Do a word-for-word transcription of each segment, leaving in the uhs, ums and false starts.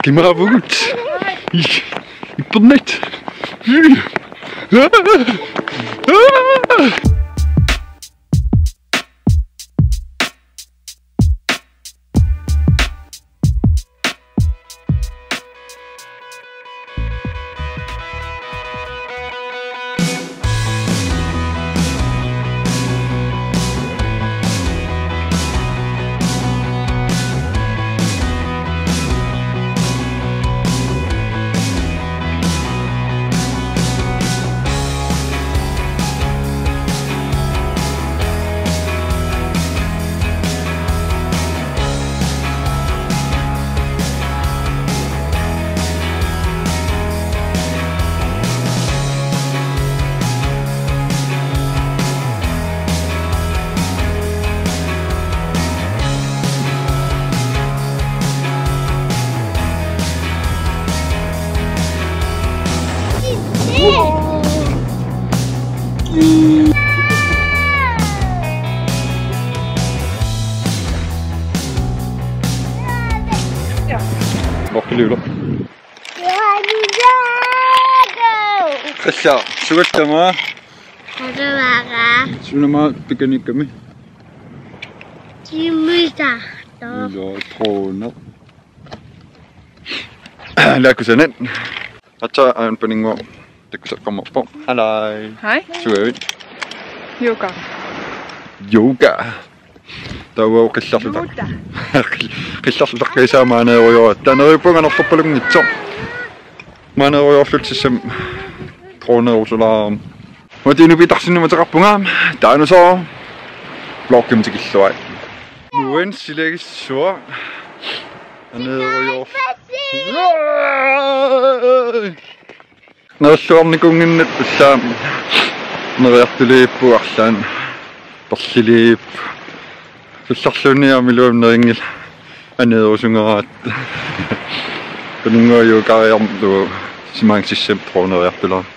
Qimaavugut. Ih, ippernat. Ah! Ah! Vloggiliullugu. Qassaa, sugattama. Qasuvara. Sunama pikanikkami. Timmisartoq. Ila, drone. Laakusanat. Aatsaat aana paninnguaq takkuseqqammerpoq. Halai. Hej. Sugavit? Yoga. Yoga. Taava qillerluta. Yoga. Qil-, qillerluta qisaamaneerujoratta. Taava neriuppunga anorlerpalunngitsoq. Maaneerujoorluta sissami droneerusulaarama. Uatsinni pitarsinnut mateqarpunga, taanna soo. Vloggimut tikilluarit. Nuan silagissuaq. Aneerujoor. Nerluarnikuunnginnat ullaaq. Neriartuliippugut arlaannik. Perliliippugut. Sullarluunniit aamma iluamik nerinngilaq. Aneerusungaraat. Paninnguaq yogaariarmat simaanga sissami droneeriartulaarama.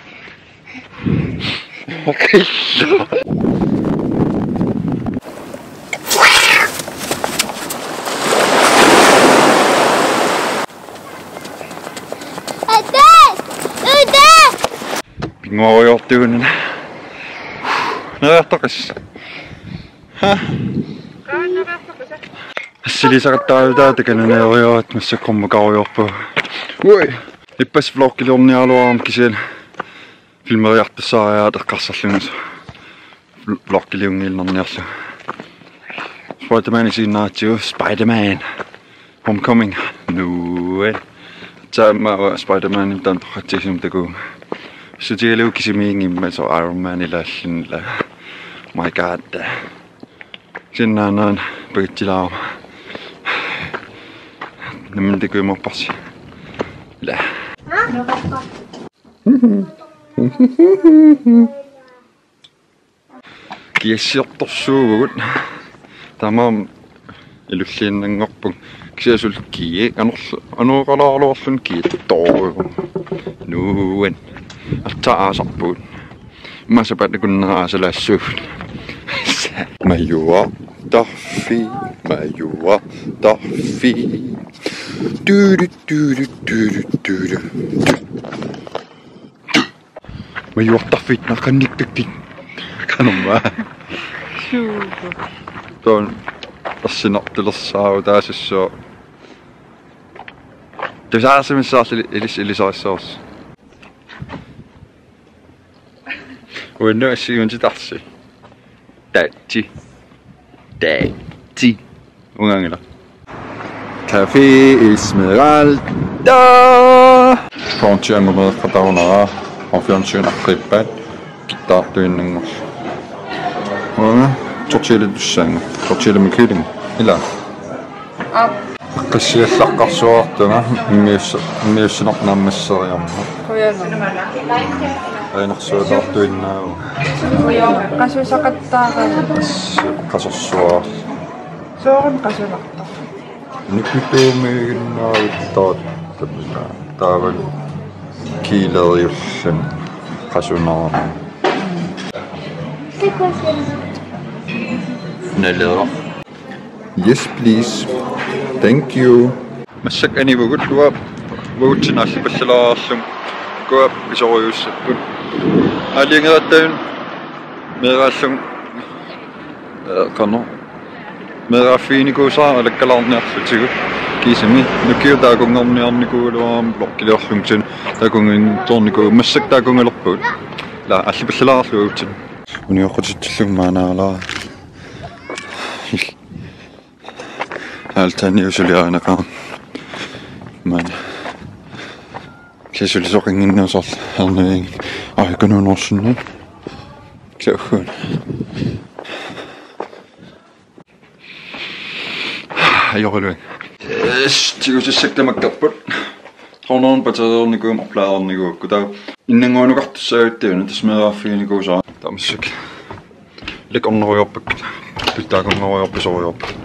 Pinnguarujoortugut una. Neriartoqis. Ha? Assilisaqattaarluta takanna neriujoratta massakkut qummukarujoorpugut. Ui. Ippassaq vloggiliorniaraluarama kisianni filmeriartussaariaat eqqarsarlunga vl-, vloggiliunngilluarniarlugu. Spider-Man isiginnaaratsigu, Spider-Man. Homecoming. Nuan. Taava Spider-Manimik taanna torratsigisumik takuuk. Sutigalugu kisimiinngimmat soorlu Iron Man ilaalluni ila. My God. Sinnaanaan pagitsilaaruma. Nammineq takujumaarparsi. Ila. Kiassiortorsuuvugut. Taamaammat ilulliinnanngorpunga. Kisianni suli kiak anorlu-, anooqalaaruarluni kiattoorujussuuvoq. Nuan. Aatsaat aasarpugut. Immaqa sapaatip akunnera aasalaassuugut. Majuartarfik, majuartarfik. Tudu, tudu, tudu, tudu. Majuartarfik naqannikkaktik. Qanormaa. Suugu. Taanna ersinartulersaarutaasussooq. Tusaarsimassaarli ilis-, ilisarissavassi. Uannut assigiinngitsuarsi. Taatsi. Taatsi. Uunga anngila. Café Esmeralda. Frontier angumeeqqataarunara. Frontier aqqippaat. Kittaartuinnanngorlugu. Uanga tortillatussaanga. Tortilla med kylling. Ila. Aap. Qassiallaqqarsuartunga immiussa-, immiussineq naammasseriarmat. Qujanaq. Aajunarsuataartuinnaavoq. Qujanaq. Qasusaqattaarami. Qasorsuaq. Sooruna qasunartoq. Nikituumiiginnaavittaartapita taavalu kiileriulluni qasunarami. Nalera. Yes, please. Thank you. Massakkut anivugut uanga uagutsinnut aallapallalaarlunga ukua pisorujuussapput. Aalajangeeratta meeraallunga, eh, qanoq, meeraaffiginikuusara alakkalaarniarlutigu. Kiisami nukiup taakunngorniarnikuugaluarami blokkiliorlunga, kisianni taakunnginngitsoornikuugaluarami, massakkut taakunngalerpugut. Ila aallapallalaarluta uagutsinnut. Unioqqutitsillugu maannaalaarlunga. Altaaniusuliarineqarama. Maanna. Kisulisoqannginnersoq ernuiin. Ai, kunuunorsunni. Kisuhun. Ajoraluin. Yes, tigusissaq tamakkerput. Hornoon patereernikuum oplaarnikuukku. Taa innannguunukartussaagatta una tassa meeraaffiginikuusara. Tamassak. Likornerujoorput. Pittaakunnerujoorput, sorujoorput.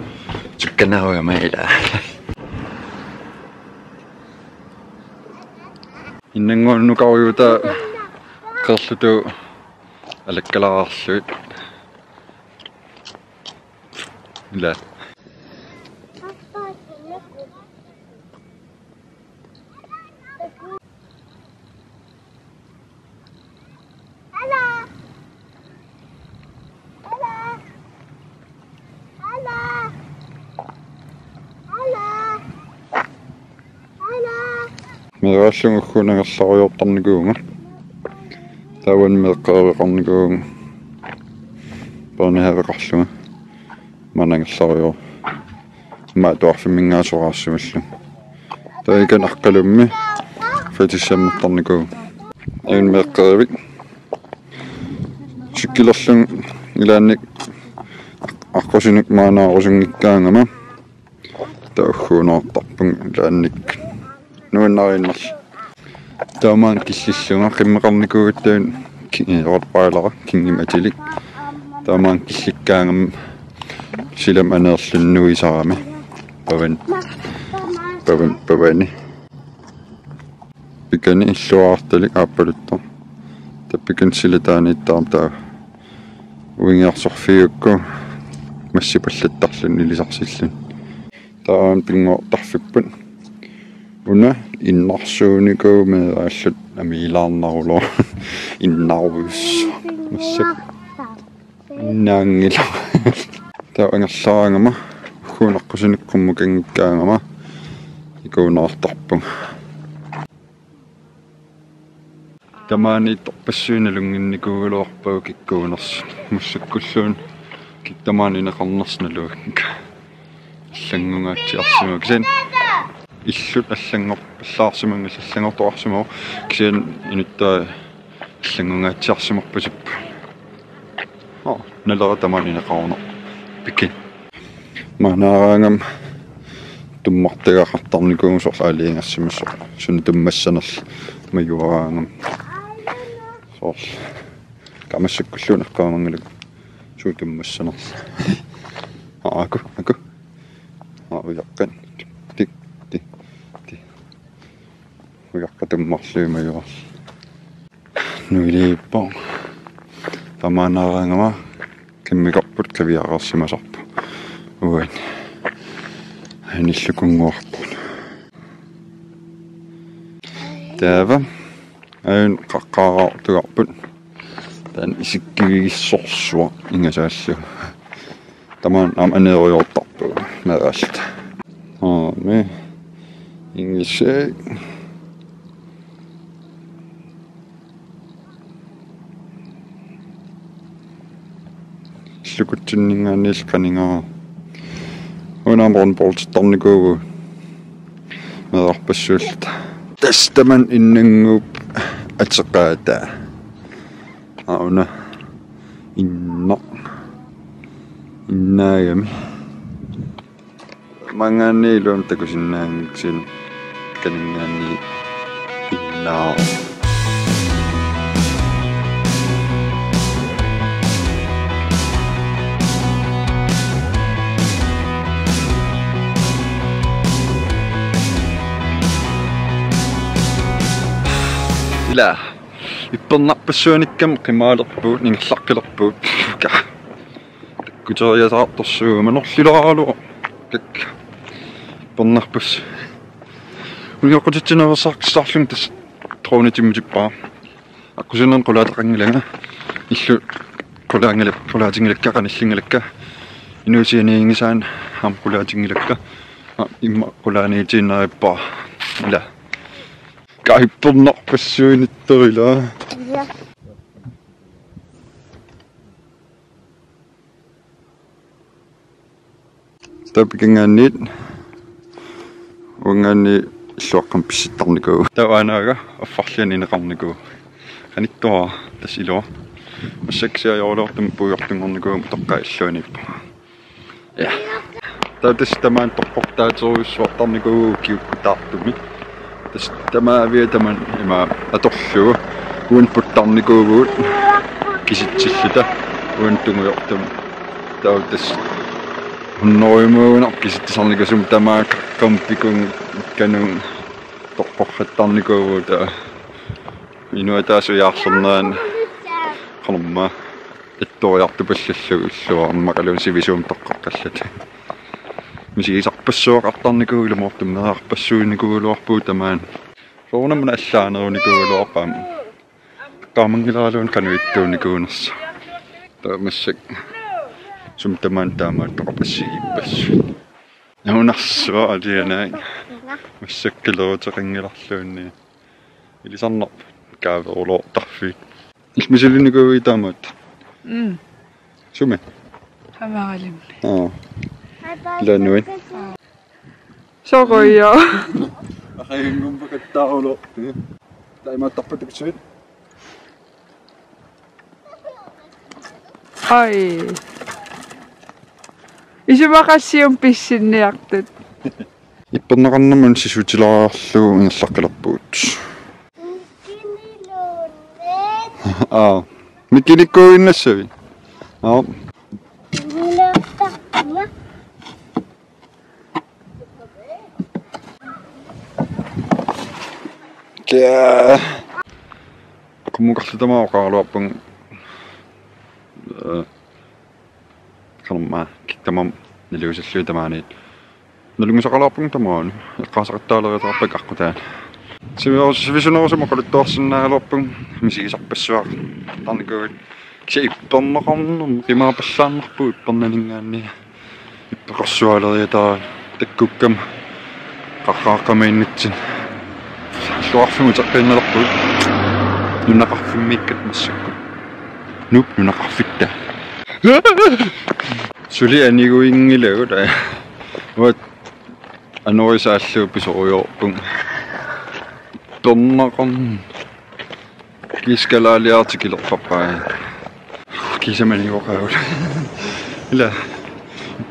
Sukkanerujoorput ila. Innannguunukarujuuta qeerlutuut alakkalaarlugit. Ila. Meeraallunga ugguuna angerlarujoortarnikuuvunga. Taava meeqqeriveqarnikuuvunga. Børnehaveqarlunga. Maanna angerlarujoor. Immaqa atuarfimminngaanniit soraarsimallunga. Taava ikani Aqqalummi fritidssermertarnikuuvunga. Aajuna meeqqerivik. Sikkilerlunga ilaanni aqqusinik maannaarusunngikkaangama. Taava ugguunoortarpunga ilaanni. Nuannariinnarlugu. Taamaammat killillunga qimmeqarnikuugatta ki-, rottweileri kingumut atilik. Taamaammat killikkaangama silami aneerluni nuisarami. Pavan. Pavan, pavani. Pikani illuartalik aappaluttoq. Taava pikani silataaniittarami taava. Uingiarsorfiugukku massipallattarluni ilisarsilluni. Taava pinngortarfipput. Una innarsuunikuuvoq meeraalluta amiilaarnarulooq. Innarujussuaq. Massakkut. Innaanngilaq. Taava angerlaraangama ugguuna aqqusinik qummukanngikkaangama ikuunoortarpunga. Tamaaniittorpassuit nalunnginnikuugaluarpagut kikkuunersut. Massakkulluunniit kikkut tamaani ineqarnersut naluakka. Allanngungaatsiarsimapput. Kisianni illut allanngorpallaarsimanngillat, allanngortoqarsimavoq. Kisianni inuttai allanngungaatsiarsimarpasippoq. Aa, nalera tamaani ineqarunarpoq. Pikani. Maannaaraangama tummartagaqartarnikuuvunga soorlu aalajangersimassasoq. Suna tummassanerlugu majuaraangama. Soorlu. Kamassakkulluunniit eqqaamanngilagut. Suut tummassanerlugu. Aa, aku, aku. Aa, ujaqqat. Tik, tik, tik. Ujaqqat tummarlugit majuarlugit. Nuiliippoq. Tamaannaaraangama qimmikarput qiviareersimasarpoq. Uani. Anillukunnguarput. Taava. Aajuna qaqqaaraartugarput. Taanna isikkivigissorsuaq ingasaallugu. Tamaani aamma aneerujoortarpugut meeraalluta. Aamma ingisai. Illukutsinninngaanniillu qanigaara. Una aamma rundboltittarnikuuvugut meerarpassuulluta. Tassa tamanna innannguup ateqaataa. Aa, una innaq. Innaagami. Maanngaanniit iluamik takusinnaanngikkunik qaninngaanniit innaavoq. Ila. Ippernarpassuanikkami qimaalerpugut, ingerlaqqilerpugut. Takkuteriasaartorsuuvoq, manorlilaaraluaq. Kak. Ippernarpas-. Unioqqutitsinersaarlugu tassa dronit timmitippara. Aqqusinermi qulaataqanngilanga. Illu qulaanngilak-, qulaatinngilakkit qanillinngilakka. Inuusianiinngisaanni aamma qulaatinngilakkit. Aa, immaqa qulaaniitiinnarippara. Ila. Kaippernerpassuinittorila. Ja. Taava pikangaanniit uangaanniit illuaqqamik pissittarnikuuvoq. Taava aanaaga affarliani ineqarnikuuvoq. Qanittuara tassa ilua. Massakkut siajoraluartumik puigortunngornikuuvoq, toqqaat illuaniippunga. Ja. Taava tassa tamaani torrortaaterujussuartarnikuuvugut ukiukkut taartumi. Tassa tamaavia tamanna ima atorlugu. Uani puttarnikuuvugut kisitsilluta uani tungujortumik. Taava tassa hunnorujumunga kisitsisarnikuusumik tamaanga qaqqamut pikunga kanunga torrortaatertarnikuuvugut, taava inuit ataaseq ujaarlernerani qanormaa ittoriartupallallugu illuarmaqaluun sivisuumik toqqaqqalluta. Misigisarpassuaqartarnikuuvoq, ilumoortumik meerarpassuunnikuugaluarpugut tamaani. Soorunami allaanerunikuugaluarput aamma. Eqqaamanngilaaraluunniit qanoq ittuunnikuunersoq. Taava massakkut sumi tamaani taamaattoqarput assigiippassuk. Nunarsuaq alianaak. Massakkut ileruteqanngilarluunniit. Ilisarnarput kaaveruloortarfiit. Illit misilinnikuuit taamaattoq? Mm. Sumi? Hamaralimmi. Aa. Ilaannuit. Sorujo. Aqagunngummut pakattaaruloorput. Taimaattarput takussuit. Ai. Isumaqassiuk pissinniartut. Ipperneqarnermut sissutilaarlugu ingerlaqqilerpugut. Aa. Mikilikkuinnassavit? Aa. Kia. Qummukarlu tamaat oqaraluarpunga. Ee, qanormaa, kikkut tamaasa naliusallugit tamaaniit. Nalunngisaqalaarpunga tamaani. Eqqaasaqattaalereertarpakka aqqutaani. Sivisoorus-, sivisunerusumik oqaluttuarsinnaagaluarpunga misigisarpassuaqartarnikuuvugut. Kisianni ipperneqarnermi qimaappallaannarpugut ippernaninngaanniit. Ippeqarsualeriataarami takkukkama qaqqaaqqamiinnitsinni. Illoqarfimmut uteqqiinnalerpugut. Nunaqarfimmiikkatta massakkut. Nuup nunaqarfitta. Suli aniguinngilagut. Uanga anorisaallugu pisorujoorpunga. Tornaqarn. Kiisa kalaaliartikilerpappai. Kiisa manigoqaavut. Ila.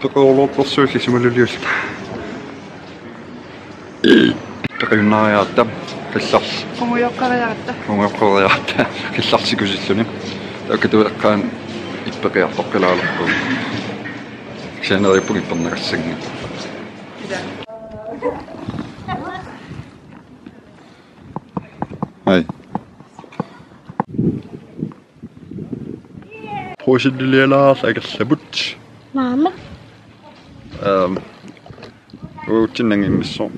Peqorloortorsuulli sumaluliulluta. Peqiunnaariaratta. Qillarsi. Qungujoqqeriaratta. Qungujoqqeriaratta. Qillarsikusilluni. Taakku tueqqaan ippeqiartoqqilaalerpugut. Sianerippugut ipperneqassanngilaq. Ila. Hej. Poisillilialaarlunga angerlamut. Maama. Ehm. Uatsinnanngimmissoq.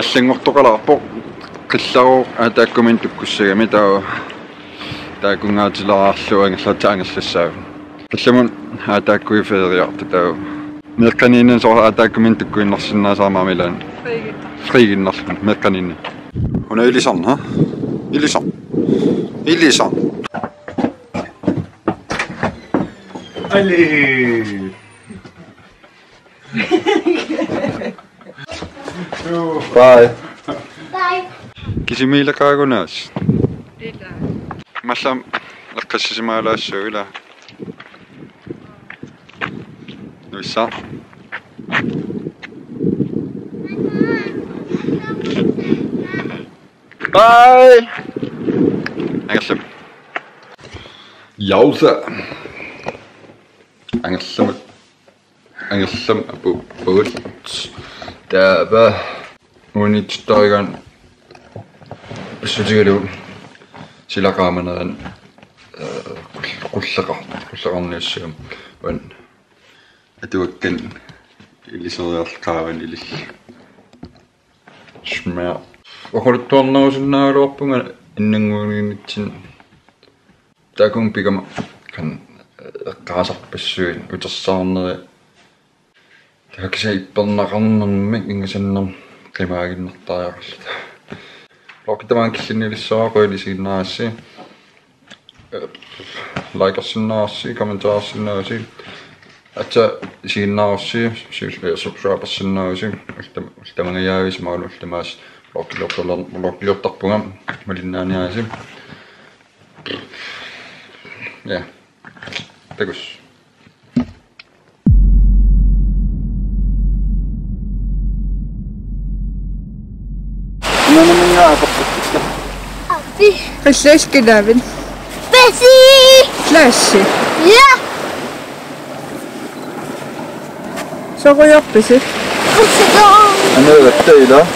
Allanngortoqalaarpoq. Qillarooq aataakkuminnik tukkussagami taava. Taakkunngaatsilaarlugu angerlatta angerlassaagut. Qillamut aataakkuit feriartut taava. Meeqqaniinnani soorlu aataakkuminnik tukkuinnarsinnaasarami ilaanni. Friiginnarluni. Friiginnarluni, meeqqaniinnani. Una ilisarn, ha? Ilisarn. Ilisarn. Ali. Bye. Bye. Kisimiileqaagunaas. Ila. Mallam eqqassisimaalaassuu ila. Nuissa. Bye. Angerlam. Jausa. Angerlamut. Angerlamut apuupput. Taava. Uaniittarigaanni pissutigalugu silaqaamanerani, eh, qul-, qulleqar-, qulleqarniassagami uani atuakkanik iliseriarlugu qaavanilli. Smør. Oqaluttuarnerusinnaagaluarpunga innannguaninnitsin. Taakkununnga pigama kan eqqaasarpassuit utersaarneri. Taakku kisianni ipperneqarnermik ingasannermik qimaaginnartariaqarluta. Vloggi tamaanga killinnilissaaq, qujanaq isiginnaarassi. Likersinnaavarsi, kommenterersinnaavarsi. Aatsaat isiginnaarassi, si-, subscribersinnaavarsi. Ultima-, ultimangajaavisi malu ultimaas vlogiliortaler-, vlogiliortarpunga malinnaaniaritsi. Ja. Takuss. Nunaminnga aportukkit. Appi. Qilliiskilaavi. Pesi. Klassi. Ja. Sorujoorpisi? Qussutoq. Aneeratta ila.